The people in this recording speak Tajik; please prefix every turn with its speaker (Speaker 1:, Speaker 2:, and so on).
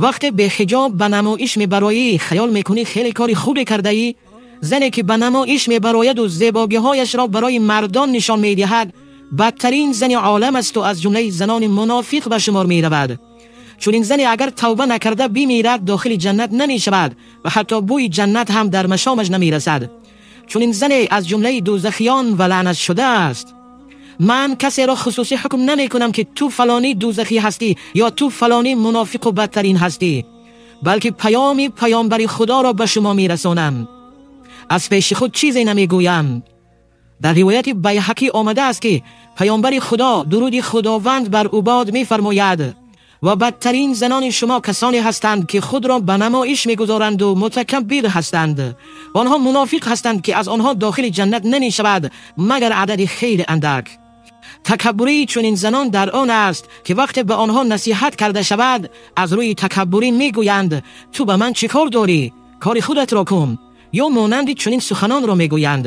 Speaker 1: Вақте беҳиҷоб ба намоиш мебароӣ, хаёл мекунӣ хеле кори хубе кардаӣ? Зане ки ба намоиш мебарояду зебогиҳояшро барои мардон нишон медиҳад, бадтарин зани олам асту аз ҷумлаи занони мунофиқ ба шумор меравад. Чунин зане агар тавба накарда бимирад, дохили ҷаннат намешавад ва ҳатто бӯи ҷаннат ҳам дар машомаш намерасад. Чунин зане аз ҷумлаи дӯзахиён ва лаънат шудааст. Ман касеро хусусӣ ҳукм намекунам ки ту фалонӣ дӯзахӣ ҳастӣ ё ту фалонӣ мунофиқу бадтарин ҳастӣ, балки паёми паёмбари худоро ба шумо мерасонам. Аз пеши худ чизе намегӯям. Дар ривояти Байҳақӣ омадааст ки паёмбари худо, дуруди худованд бар ӯ бод, мефармояд: ва бадтарин занони шумо касоне ҳастанд ки худро ба намоиш мегузоранду мутакаббир ҳастанд. Онҳо мунофиқ ҳастанд ки аз онҳо дохили ҷаннат намешавад, магар адади хеле андак. Такаббурии чунин занон дар он аст ки вақте ба онҳо насиҳат карда шавад, аз рӯи такаббурӣ мегӯянд: ту ба ман чӣ кор дорӣ? Кори худатро кун. Ё монанди чунин суханонро мегӯянд.